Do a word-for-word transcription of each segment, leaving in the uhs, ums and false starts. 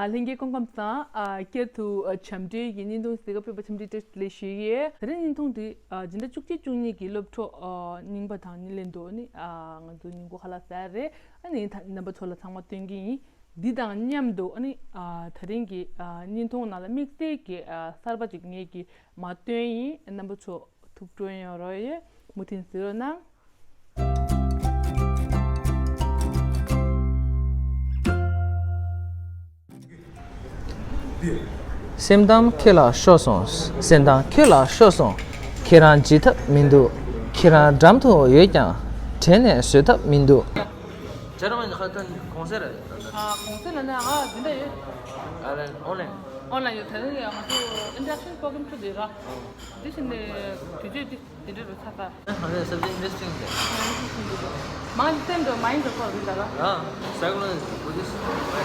ལྷན་རྒྱས་སྐུ་ཁམས་བཟང་། ཨ། བསྐྱར་དུ་ཨ་བྱམས་སྒྲོལ་གྱི་བརྙན་ཐུང་གཟིགས་ག་ཕེབས་པ་འཚམས་འདྲི་བཀྲ་ཤིས་བདེ་ལེགས་ཞུ་ཡི། དེ་རིང་བརྙན་ཐུང་འདི་ཨ་སྦྱིན་བདག་བཅུ་གཅིག་བཅུ་གཉིས་ཀྱི་སློབ་གྲོགས་ཨ་རྙིང་པ་དང་གཉིས་ལས་འདུག་ནི། ཨ་ང་ཚོ་ཉིན་གུང་ཁ་ལག་ཟ་རེད། ཨ་ནི་ད་རྣམ་པ་ཚོ་ལ་ཚང་མ་སྟོན་གྱི་ཡིན། འདི་དང་མཉམ་དུ་ཨ་ནི་ཨ་དེ་རིང་གི་ཨ་བརྙན་ཐུང་ནང་ལ་དམིགས་བསལ་གྱི་ཨ་གསར་པ་ཅིག་ངེད་ཀྱིས་མ་སྟོན་ཡིན། རྣམ་པ་ཚོ་ཐུགས་སྤྲོ་ཡོང་རོགས་ཡོད། མུ་མཐུད་གཟིགས་རོགས་གནང་། སེམས་གཏམ་ཁྱོད་ལ་ཤོར་སོང་། སེམས་གཏམ་ཁྱོད་ལ་ཤོར་སོང་། ཁྱེད་རང་བརྗེད་ཐབས་མི་འདུག་ཁྱེད་རང་འགྲམ་དུ་ཡོད་ཀྱང་། དྲན་ནས་བཟོད་ཐབས་མི་འདུག་ཇ་རོ་མ་ནི་ཁ་ཐོན་གོང་གསལ་རེད། ཨ། གོང་གསལ་ལ་ནི་ཨ་འདི་འདྲ་ཡོད། ཨ་ལན་ཨོན་ལན། ཨོན་ལན་ཡོད། དེ་རིང་ཡང་ང་ཚོ་ཨིན་ཊར་ཨེག་ཤན་པོ་རོ་གྷ་རམ་ཁྲོད་དེ་ར། འདི་ཕྱིན་ནས་དུས་ཚོད་འདི་འདི་འདྲ་རུ་ཚར་ཚར། ཨ་ནི་སབ་ཇེག་ཊི་ཨིན་ཊརེ་སི་ཊིང་རེད། མང་ཆེ་སེམས་འགྲོ་མ་ཡིན་འགྲོ་ཁོ་རུ་ད་ར། ཨ། སའི་ཀོ་ལོ་ཇི་བུ་དིསི།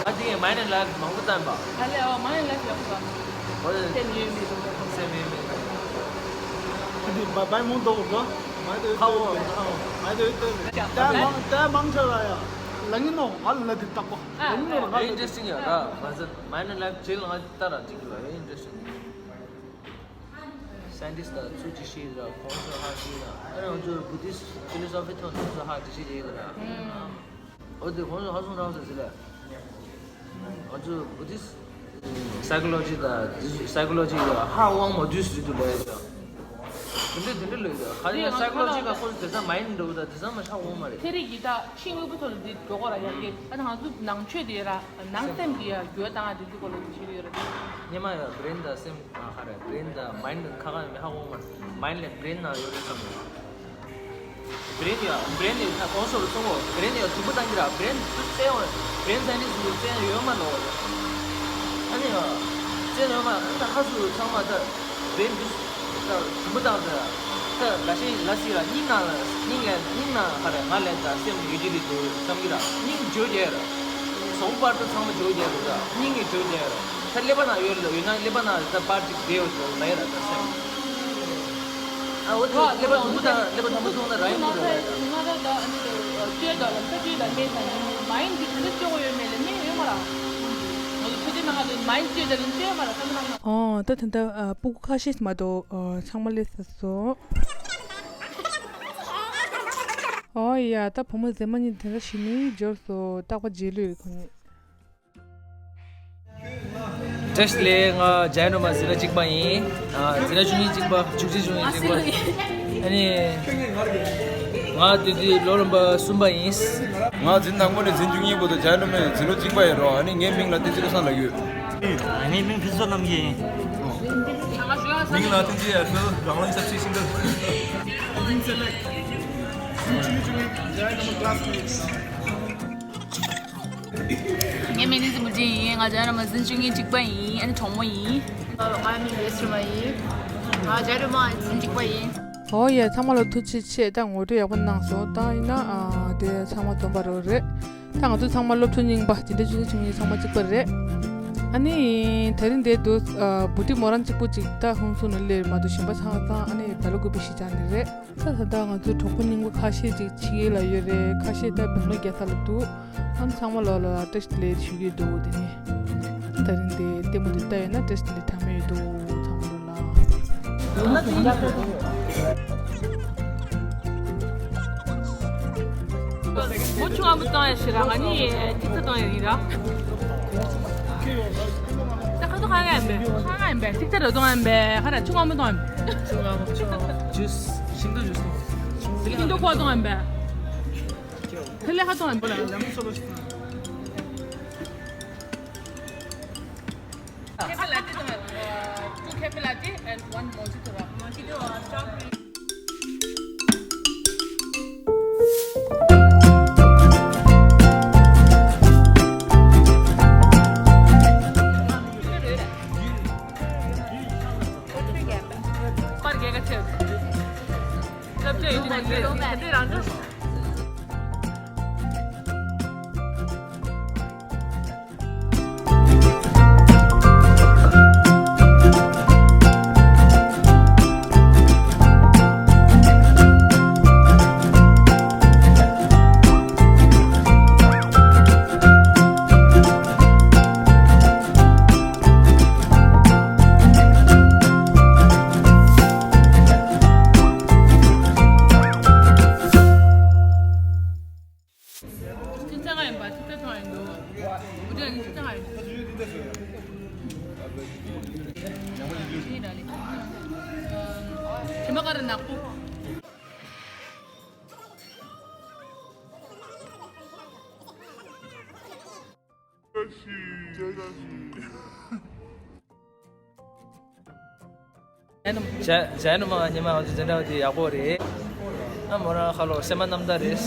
ཨ་དེ་ཡང་མའིན་ཌ་ལའིཕ་མང་པོ་བཏང་པ། ཨ་ལས་ཨོ་མའིན་ཌ་ལའིཕ་ཡག་པོ་བཏང་། ཨོ་ལས། སེམས་ཡོད་མེད་དུ་འགྲོ་ཁོ། སེམས་ཡོད་མེད། ཁ་དེ་བ་བའི་མོང་དོ་གོ། མ་དེ་ཁ་བོ་ཁ་བོ་མ་དེ་དེ། ད་མང་ད་མང་ཆེ་བ་ཡ། ལ་ངི་ནོ་ང་ལ་ལ་དེ་བཏགས་པ། ལ་ངི་ནོ་ང་ལ་ཨིན་ཊརེ་སི་ཊིང་ཡ་ར། མ་ཟད་མའིན་ཌ་ལའིཕ་ཇེལ་ང་ད་ར་ཅིག་ལ་ཨིན་ཊརེ་སི་ཊིང་། སའེན་ཊིསི་ཊི་དང་ཚུལ་ཅིག་ཤེས་ར། ཁོང་ཚོ་ཧ་ཤེས་ར། ཨ་ནི་ང་ཚོ་བུ་དིསི་ཕི་ལོ་སོ་ཕི་ཐོག་ནས་ཚོ་ཧ་ཅིག་ཤེས་ཡོད་ར། ཨོ་དེ་ཁོང་ཚོ་ཧ་སོང་རང་ཟེར་ཟེར་ར། ང་ཚོ་བུ་དིསི་སའི་ཀོ་ལོ་ཇི་དང་སའི་ཀོ་ལོ་ཇི་ཡ་ཧ་དབང་མ་དུས་སུ་དུ་ལས་ཡོད་ར། དེ་འདྲ་དེ་འདྲ་ལས་ཡོད་ར། ཁ་ཡ་སའི་ཀོ་ལོ་ཇི་ག་ཁོ་ཚོ་དེ་ཚང་མ་ཡིན་འགྲོ་གི་ད་དེ་ཚང་མ་ཧ་དབང་མ་རེད། ཚན་རིག་གི་ད་ཕྱི་དངོས་པོ་ཐོག་ལ་འདི་འགྲོ་གོ་ར་ཡ་གི། ཨ་ད་ང་ཚོ་ནང་ཆོས་དེ་ར་ནང་སེམས་དེ་ཡ་འགྱུར་བ་བཏང་ཡ་དེ་འདི་སྐོར་ལ་འདི་ཤེས་ཡོད་ར། སྙེ་མ་ཡ་བྷི་རེན་དང་སེམས། ཨ་ཧ་རེ། བྷི་རེན་དང་མའིན་ཌི་ཁ་ཁ་ནས་མི་ཧ་གོ་མ་རེད། མའིན་ཌི་ལ་བྷི་རེན་ནང་ཡོད་རེད་བསམ་རེད། བྷི་རེན་ཡ་བྷི་རེན་ཡ་ད་གོང་སོ་རུ་སོང་གོ། བྷི་རེན་ཡ་དུམ་བུ་བཏང་གི་ར། བྷི་རེན་དུ་བཙལ་ཡོང་། བྷི་རེན་སའེན་ཊིསི་དུ་བཙལ་ཡོང་ཡོད་མ་ལོ། ཨ་ནི་ཡ་བཙལ་ཡོང་མ་ད་ཁ་སུ་ཚང་མ་ད་བྷི་རེན་དུ་ད་དུམ་བུ་བཏང་ད་ད་ལ་ཤེས་ལ་སི་ར། སྙིང་ནང་ལ་སྙིང་ལ་སྙིང་ནང་ཧ་རེ། ང་ལས་ད་སེམས་ཡོད་ཀྱི་རེད་འདུག་བསམ་གི་ར། སྙིང་བརྗོད་རྒྱལ་ར། གཟུགས་པར་དུ་ཚང་མ་བརྗོད་རྒྱལ་ར། སྙིང་གི་བརྗོད་རྒྱལ་ར། ད་ཀླད་པ་ན་ཡོད་ལ་ཡོད་ན་ཀླད་པ་ན་ད་པར་ཅིག་བསྡད་ཡོད་ལ་ཡ་ར་ད་སེམས། ཨ་འོ་དེ་ཀླད་པ་དུམ་བུ་དང་ཀླད་པ་དུམ་བུ་སོང་ན་ར་ཡིན་འདུག་ར་ཡ་ད། ང་ར་ད་ཨ་ནི་ད་སྤྱོད་དང་ལམ་ཁ་སྤྱོད་དང་མེད་ད་ནི་མ་ཡིན་གྱི་དེ་འདྲ་སྤྱོད་གོ་ཡོད་མེད་ལ་ནི་ཡོད་མ་ར། ང་ཚོ་ཆུ་ཚོད་ནང་ང་ཚོ་མ་ཡིན་སྤྱོད་དང་ལམ་སྤྱོད་མ་ར་ད་ང་རང་། ཨོ་ད་ད་ད་ཨ་སྤུ་གུ་ཁ་ཤས་མ་གཏོགས་ཨ་ཚང་མ་སླེབས་ཚར་སོང་། ཨོ་ཡ་ད་བུ་མོ་མཛེས་མ་གཉིས་དེ་འདྲ་ཞིག་ནི་འབྱོར་སོང་། རྟག་པར་རྗེས་ལུས་རེད་ཁོ་གཉིས། བཀྲ་ཤིས་བདེ་ལེགས། ང་ཇའི་ནོ་མ་འཛིན་གྲྭ་གཅིག་པ་ཡིན། ཨ་འཛིན་གྲྭ་བཅུ་གཉིས་གཅིག་པ། བཅུ་གཅིག་བཅུ་གཉིས་གཅིག་པ། ཨ་ནི་ང་དེ་དུས་ལོ་ལོན་པ་གསུམ་པ་ཡིན། ང་འཛིན་དང་པོ་ནས་འཛིན་བཅུ་གཉིས་བར་དུ་ཇའི་ནོ་མའི་འཛིན་གྲྭ་གཅིག་པ་ཡིན་རོགས། ཨ་ནི་ངའི་མིང་ལ་བསྟན་འཛིན་བློ་བཟང་ལགས་ཡོད། ངའི་མིང་ཕུན་ཚོགས་རྣམ་རྒྱལ་ཡིན། མིང་ལ་བསྟན་འཛིན་ཡར་ཤོད། རང་དབང་ཆབ་སྲིད་ཤིང་རྟ། ངའི་མིང་བསྟན་འཛིན་མུར་ཅན་ཡིན། ང་ཇའི་ནོ་མ་འཛིན་བཅུ་གཉིས་གཅིག་པ་ཡིན། ཨ་ནི་གྲོགས་མོ་ཡིན། ང་མིང་ལེ་སི་མ་ཡིན། ང་ཇའི་ནོ་མ་འཛིན་གཅིག་པ་ཡིན། ཨོ་ཡ་ཚང་མ་ལ་ཐུགས་རྗེ་ཆེ། ད་ངོ་སྤྲོད་ཡག་པོ་གནང་སོང་། ད་ཡིན་ན་ཨ་དེ་ཚང་མ་འཛོམས་པ་རོགས་རེད། ད་ང་ཚོ་ཚང་མ་སློབ་ཕྲུག་རྙིང་པ་འཛིན་གྲྭ་བཅུ་གཉིས་བཅུ་གཉིས་ཚང་མ་གཅིག་པ་རེད། ཨ་ནི་དེ་རིང་འདིར་འདུག་ཨ་བུ་ཁྲིད་མོ་རང་གཅིག་པུ་ཅིག་ད་ཧུན་སུར་ནས་སླེབས་མ་འདུག་གཞན་པ་ཚང་ཚང་ཨ་ནི་བལ་ལོ་དགུ་པའི་གཞིས་ཆགས་ནས་རེད། ད་ད་ལྟ་ང་ཚོའི་གྲོགས་པོ་རྙིང་པ་ཁ་ཤས་ཅིག་ཕྱི་རྒྱལ་ལ་ཡོད་རེད། ཁ་ཤས་ད་བེང་ལོར་རྒྱལ་ས་ལ་འདུག་ཨ་ནི་ཚང་མ་ལོ་ལ་བཀྲ་ཤིས་བདེ་ལེགས་ཞུ་གི་འདུག་དེ་ནས་ད་རིང་དེ་ལྟད་མོ་དེ་ལྟ་ཡོད་ན་བཀྲ་ཤིས་བདེ་ལེགས་གྲངས་མེད་ཡོད་འདུག་ཚང་མ་ལོ་ལ། མོ་ཆུང་ཨ་མོ་བཏང་ཡ་ཞིག་ར། ང་ནི་ཏིག་ཏ་བཏང་ཡ་ཡིན་ར། ད་ཁ་ཐོག་ཁ་ཡ་ཡིན་པས། ཁ་ཡ་ཡིན་པས། ཏིག་ཏ་ར་བཏང་ཡ་ཡིན་པས། ཁ་ར་ཆུང་ཨ་མོ་བཏང་ཡ་ཡིན་པས། ཆུང་ཨ་མོ་ཆུང་ཨ་མོ། ཇུས། ཤིང་ཏོག་ཇུས་བཏང་། ཤིང་ཏོག་ཁོ་བཏང་ཡ་ཡིན་པས། ཁ་ལས་ཁ་བཏང་ཡ་ཡིན་པས། Cafe latte, uh, two cafe latte and one mojito. Mojito, uh, strawberry. ག་རེ་ནག་པོ། ཇ་ཇ་ནུ་མ་ཉི་མ་ང་ཚོ་འཛིན་གྲྭ་དེ་ཡག་པོ་རེད། ཨ་མོ་རང་ཁ་ལོ་སེམས་པ་རྣམ་དག་རེད།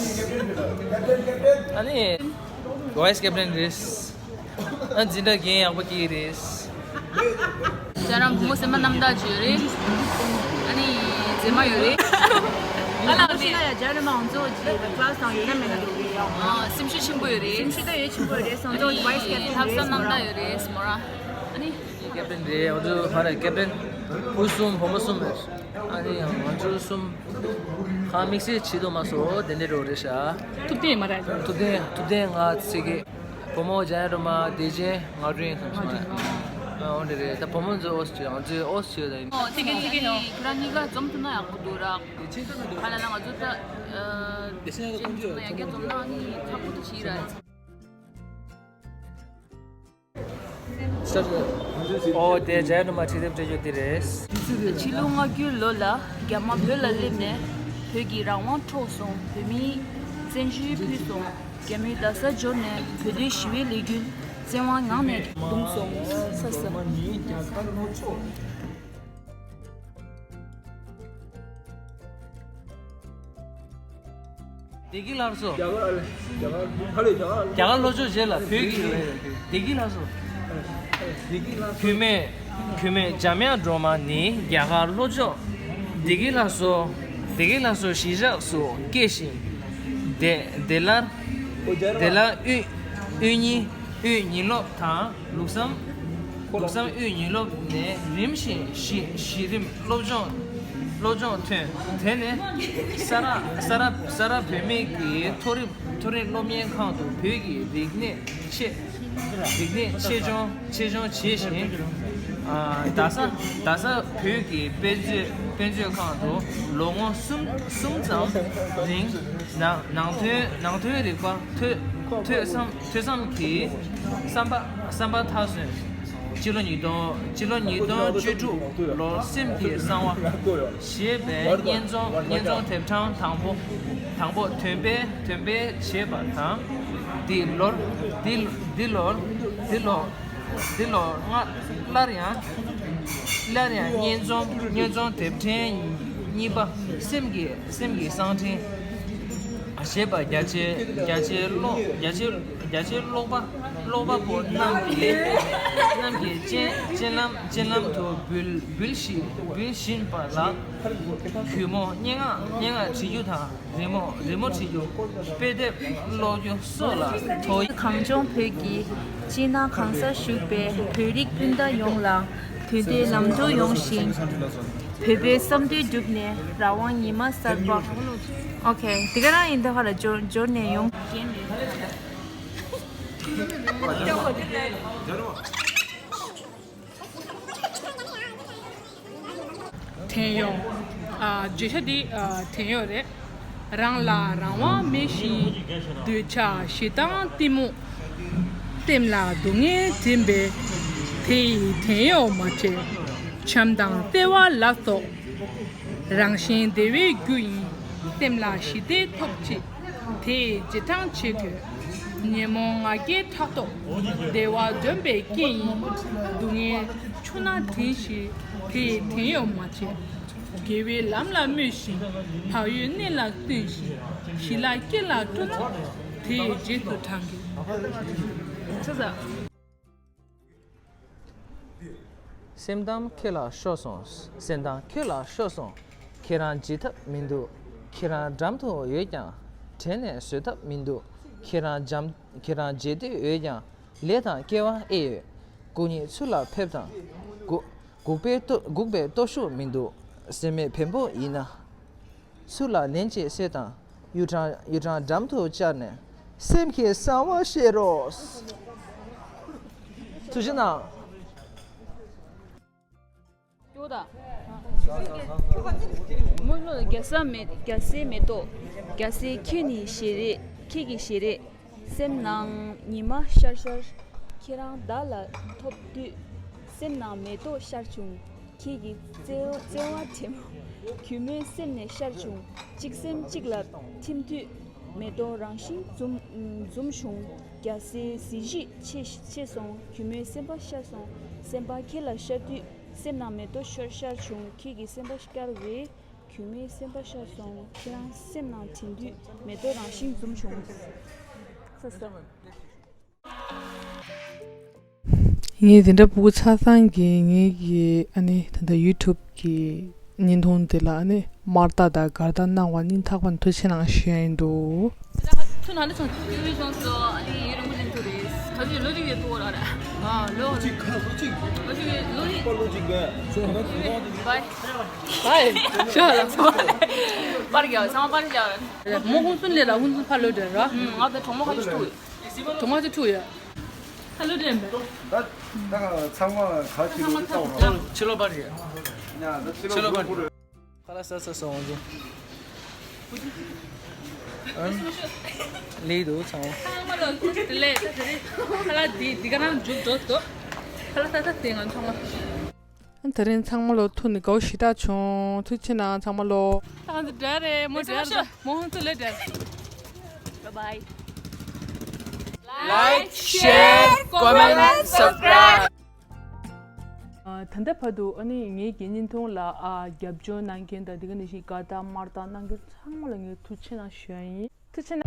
ཨ་ནི་ཝའི་སི་ཀེབ་ཊན་རེད། ཨ་འཛིན་གྲྭ་འགན་ཡག་པོ་སྐྱེས་རེད། ཇ་རང་བུ་མོ་སེམས་པ་རྣམ་དག་ཅིག་ཡོད་རེད། ཨ་ནི་མཛེས་མ་ཡོད་རེད། ཨ་ལ་ཨ་ལ་ཡ་ཇ་རང་མ་ང་ཚོ་ཅིག་ཀླ་སི་དང་ཡོད་ན་མེད་ན་འགྲོ་གི་ཡོད། ཨ་སེམས་ཤུགས་ཆེན་པོ་ཡོད་རེད། སེམས་ཤུགས་ད་ཡོད་ཆེན་པོ་ཡོད་རེད། སང་ཙོག་ཝའི་སི་ཀེབ་ཊན་ལྷག་བསམ་རྣམ་དག་ཡོད་རེད་མོ་རང་། ཨ་ནི། ཀེབ་ཊན་རེད། ང་ཚོ་ཧ་ར་ཀེབ་ཊན་བུ་གསུམ་བུ་མོ་གསུམ་རེད། ཨ་ནི་ང་ཚོ་གསུམ་ཁ་དམིགས་བསལ་བྱེད་དུ་མ་སོང་དེ་འདྲའི་རོགས་རེད་ཤག་ཐུབ་བསྟན་མ་རེད། ཐུབ་བསྟན་ཐུབ་བསྟན་ང་ཚིག་གི་བུ་མོ་ཇ་ཡ་རུ་མ་བདེ་ཆེན་ང་རུ་ཡིན་སོང་ང་རུ་ཡིན། ཨ་འོ་འདྲ་རེད། ད་བུ་མོ་ཚོ་ཨོ་སི་ཅི་ང་ཚོའི་ཨོ་སི་ཅི་ད་ཡིན། ཨོ་ཐིག་གི་ཐིག་གི་ནོ། ཁྱོད་རང་གཉིས་ཀ་འཛོམས་ཐུབ་ན་ཡག་པོ་འདུག་ར། ཁ་ལ་ལ་ང་ཚོ་ད་ཅན་འཛོམས་ན་ཡང་སྐད་འཛོམས་ན་ནི་ཚགས་པོ་དུ་བྱིས་ར། ཨོ་དེ་ཇ་ཡ་ནུ་མ་ཁྲིད་དེབ་སྤྲད་རྒྱུ་དེ་རེད། ཕྱི་ལོ་ལྔ་བཅུ་ལོ་ལ་རྒྱ་དམར་བོད་ལ་སླེབས་ནས་བོད་ཀྱི་རང་དབང་འཕྲོག་སོང་། བོད་མིའི་བཙན་བྱོལ་ཕུད་སོང་། རྒྱ་མིའི་རྡ་ས་འབྱོར་ནས་བོད་དོན་ཞི་བའི་ལས་འགུལ་བཙན་དབང་ངང་ནས་བརྡུངས་སོང་། ས་ས། བདེ་སྐྱིད་ལགས་སོ། རྒྱ་གར་རྒྱ་གར་ཧ་ལས་རྒྱ་གར། རྒྱ་གར་ལྷོ་ཕྱོགས་བྱེད་ལ་བོད་ཀྱི་བདེ་སྐྱིད་ལགས་སོ། བདེ་སྐྱིད་ལགས་སོ། གུས་མོས་གུས་མོས་འཇམ་དབྱངས་སྒྲོལ་མ་ནི་རྒྱ་གར་ལྷོ་ཕྱོགས། བདེ་སྐྱིད་ལགས་སོ། བདེ་སྐྱིད་ལགས་སོ་གཞིས་ཆགས་སུ་སྐྱེས་ཤིང་། བདེ་བདེ་སླར་བདེ་སླར་དབུས་དབུས་ཉི་དབུས་ཉི་སློབ་དང་། ལུགས་བསམ། ལུགས་བསམ་དབུས་ཉི་སློབ་ནས་རིམ་བཞིན་གཞི་གཞི་རིམ་སློབ་སྦྱོང་སློབ་སྦྱོང་ཐོན། དེ་ནས་ས་རཱ་ས་རཱ་ས་རཱ་བུད་མེད་ཀྱི་མཐོ་རིམ་མཐོ་རིམ་སློབ་གཉེར་ཁང་དུ་བོད་ཀྱི་རིག་གནས་ཆེད་རིག་གནས་ཆེད་སྦྱོང་ཆེད་སྦྱོང་བྱས་ཤིང་། ཨ་རྡ་ས་རྡ་ས་བོད་ཀྱི་དཔེ་མཛོད་དཔེ་མཛོད་ཁང་དུ་ལོ་ངོ་གསུམ་གསུམ་ཙམ་རིང་ནང་ནང་དོན་ནང་དོན་རིག་པ་ཐོས་ཐོས་བསམ། ཐོས་བསམ་གྱིས་བསམ་པ་བསམ་པ་མཐར་སོན། སྤྱི་ལོ་ཉིས་སྟོང་སྤྱི་ལོ་ཉིས་སྟོང་བཅུ་དྲུག་ལོར་སེམས་ཀྱི་གསང་བ་ཞེས་པའི་སྙན་རྩོམ་སྙན་རྩོམ་དེབ་གྲངས་དང་པོ་དང་པོ་འདོན་སྤེལ་འདོན་སྤེལ་བྱས་པ་དང་། འདི་ལོར་འདི་འདི་ལོར་འདི་ལོ་འདི་ལོར་སྔར་སླར་ཡང་སླར་ཡང་སྙན་རྩོམ་སྙན་རྩོམ་དེབ་ཕྲེང་གཉིས་པ་སེམས་ཀྱི་སེམས་ཀྱི་གསང་འཕྲིན་ཞེས་པ་རྒྱ་ཆེ་རྒྱ་ཆེ་ཀློག་རྒྱ་ཆེ་རྒྱ་ཆེ་ཀློག་པ་ཀློག་པ་པོ་རྣམས་ཀྱི་རྣམས་ཀྱི་སྤྱན་སྤྱན་ལམ་སྤྱན་ལམ་དུ་འབུལ་འབུལ་ཞིང་འབུལ་བཞིན་པ་ལ། གུས་མོ་སྙན་ངག་སྙན་ངག་བྲིས་རྒྱུ་དང་རི་མོ་རི་མོ་བྲིས་རྒྱུ། དཔེ་དེབ་ཀློག་རྒྱུ་སོགས་ལ་མཐོང་ཡོད། གངས་ལྗོངས་བོད་ཀྱི་སྤྱི་ནང་གང་སར་བཞུགས་པའི་བོད་རིགས་སྤུན་ཟླ་ཡོངས་ལ་དུས་བདེ་ལམ་འགྲོ་ཡོང་ཞིང་། བོད་པའི་བསམ་འདུན་འགྲུབ་ནས་རང་དབང་ཉི་མ་གསར་པ། ཨོ་ཁེ། དེ་ག་རང་ཡིན་ད་ཧ་ལ་འབྱོར་འབྱོར་ནས་ཡོང་། བྲན་གཡོག་ཨ་བརྗོད་བྱ་འདི་ཨ་བྲན་གཡོག་རེད། རང་ལ་རང་དབང་མེད་བཞིན། འདོད་ཆགས་ཞེ་སྡང་གཏི་མུག་སེམས་ལ་སྡུག་བསྔལ་འཛིན་པས། དེ་ཡི་བྲན་གཡོག་མ་བྱེད། བྱམས་དང་བརྩེ་བ་ལ་སོགས། རང་གཞན་བདེ་བའི་རྒྱུ་ཡིན། སེམས་ལ་ཞི་བདེ་ཐོབ་ཕྱིར། དེ་ཡི་རྗེས་འབྲང་བྱེད་དགོས། ཉོན་མོངས་ང་རྒྱལ་ཕྲག་དོག་བདེ་བ་འདོད་པའི་རྐྱེན་ཡིན། སྡུག་བསྔལ་ཆུ་ནང་འདྲེན་ཕྱིར། དེ་ཡི་བྲན་གཡོག་མ་བྱེད། དགེ་བའི་ལམ་ལ་སྨོད་བཞིན། བག་ཡོད་གནས་ལ་བརྩོན་ཞིང་། ཞི་ལྷག་སྐྱེ་ལ་སྤྲོ་ན། དེ་ཡི་རྗེས་སུ་འབྲང་གི། ཚ་ཚ། སེམས་གཏམ་ཁྱོད་ལ་ཤོར་སོང་། སེམས་གཏམ་ཁྱོད་ལ་ཤོར་སོང་། ཁྱེད་རང་བརྗེད་ཐབས་མི་འདུག་ཁྱེད་རང་འགྲམ་དུ་ཡོད་ཀྱང་། དྲན་ནས་བཟོད་ཐབས་མི་འདུག་ཁྱེད་རང་འཇམ་ཁྱེད་རང་བརྗེད་འདོད་ཡོད་ཀྱང་། ལས་དང་སྐལ་བ་ཨེ་ཡོད། སྐུ་ཉིད་ཚུར་ལ་ཕེབས་དང་། སྒུག་སྒུག་པའི་ལྟོ་སྒུག་པའི་སྟོབས་ཤུགས་མི་འདུག་སེམས་མེད་བེམ་པོ་ཡིན་ན། ཚུར་ལ་ལན་ཅིག་གསོལ་དང་། གཡུ་སྦྲང་གཡུ་སྦྲང་འགྲམ་དུ་བཅར་ནས། སེམས་ཀྱི་གསང་བ་བཤད་རོགས། ཐུགས་རྗེ་གནང་། ཀྱོ་ད། མོ་ལོ་རྒྱ་ས་མེ་རྒྱ་སའི་མེ་ཏོག་རྒྱ་སའི་ཁྱེད་ནི་ཞེ་རེད། ཁྱེད་ཀྱི་ཞེ་རེད། སེམས་ནང་ཉི་མ་ཤར་ཤར། ཁྱེད་རང་བདག་ལ་ཐོབ་དུས། སེམས་ནང་མེ་ཏོག་ཤར་བྱུང་ ཁྱེད་ཀྱི་བརྩེ་བ་བརྩེ་བ་དྲན་པ་གུས་མོའི་སེམས་ནས་ཤར་བྱུང་། གཅིག་སེམས་གཅིག་ལ་ཐིམ་དུས་མེ་ཏོག་རང་བཞིན་འཛུམ་འཛུམ་བྱུང་། རྒྱལ་སྲས་གཟི་བརྗིད་ཆེ་ཆེ་སོང་། གུས་མོའི་སེམས་པ་ཤར་སོང་། སེམས་པ་ཁྱེད་ལ་ཤར་དུས་སེམས་ནང་མེ་ཏོག་ཤར་ཤར་བྱུང་། ཁྱེད་ཀྱི་སེམས་པ་ཤར་བས་གུས་མོའི་སེམས་པ་ཤར་སོང་། ཁྱེད་རང་སེམས་ནང་དྲན་དུས་མེ་ཏོག་རང་བཞིན་འཛུམ་བྱུང་། ས་ས། ངས་དེ་འདྲ་སྤུ་གུ་ཆགས་སྡང་གིས་ངེད་ཀྱི་ཨ་ནི་ད་ལྟ་ཡུ་ཊུབ་ཀྱི་བརྙན་ཐུང་དེ་ལ་ཨ་ནི་དམར་རྟགས་དང་དགར་རྟགས་གནང་བ་སྙིང་ཐག་པ་ནས་ཐུགས་རྗེ་ཆེ་གནང་ཞུ་ཡ་ཡིན་འདུག་ཐུགས་ནང་ལ་ཚོང་ཡུལ་ཡུལ་སོང་སོ་ཨ་ནི་ཡུལ་རིང་པོ་ལེན་ཐུབ་རེད། ད་ཅི་ལོ་གཅིག་ཡོད་ཐུག་ར་ར། ཨ་ལོ་ལོ་གཅིག་ཁ་ལོ་གཅིག་ལོ་གཅིག་ལོ་གཅིག་པ་ལོ་གཅིག་རེད། བའི་བའི་ཤོ་ལ་པར་རྒྱག་ཚང་མ་པར་རྒྱག་མོ་ཧུན་སུན་ལས་ལ་ཧུན་སུན་ཕ་ལོ་འདྲ་ར། ང་ད་གྲོགས་མོ་ཁ་ཅིག་ཐུག་ཡོད། གྲོགས་མོ་ཅིག་ཐུག་ཡོད། ད་ད་ཚང་མ་ག་ཅིག་ལོ་ཅིག་ལྟ་བ་ར། ཕྱི་ལོ་པར་རྒྱག་ཕྱི་ལོ་པར་རྒྱག་ཁ་ལག་ཟ་ཟ་སོང་ཟོ། ལེགས་འདུག་ཚང་མ། ཚང་མ་ལ་ཐུགས་རྗེ་ཆེ་ལགས། ད་དེ་རིང་ཁ་ལག་འདི་འདི་ག་རང་མཇུག་འགྲོ་འདུག་ཁ་ལག་ཟ་ཟ་དེ་ང་ཚང་མ། ད་དེ་རིང་ཚང་མ་ལོ་ཐུག་ནས་དགའ་བོ་ཞེ་དྲག་བྱུང་། ཐུགས་རྗེ་ཆེ་གནང་ཚང་མ་ལོ། ད་ང་ཚོ་འདྲ་རེད་མོ་འདྲ་རེད་མོ་ཧོན་ཚོ་ལས་འདྲ། Bye bye. Like, share, comment, subscribe. ད་ལྟ་བར་དུ་ཨ་ནི་ངའི་གི་བརྙན་ཐུང་ལ་ཨ་རྒྱབ་སྐྱོར་གནང་མཁན་དང་དེ་ག་ནང་བཞིན་དགའ་རྟགས་དམར་རྟགས་གནང་མཁན་ཚང་མ་ལ་ངས་ཐུགས་རྗེ་ཆེ་གནང་ཞུ་ཡ་ཡིན། ཐུགས་རྗེ་ཆེ་གནང་།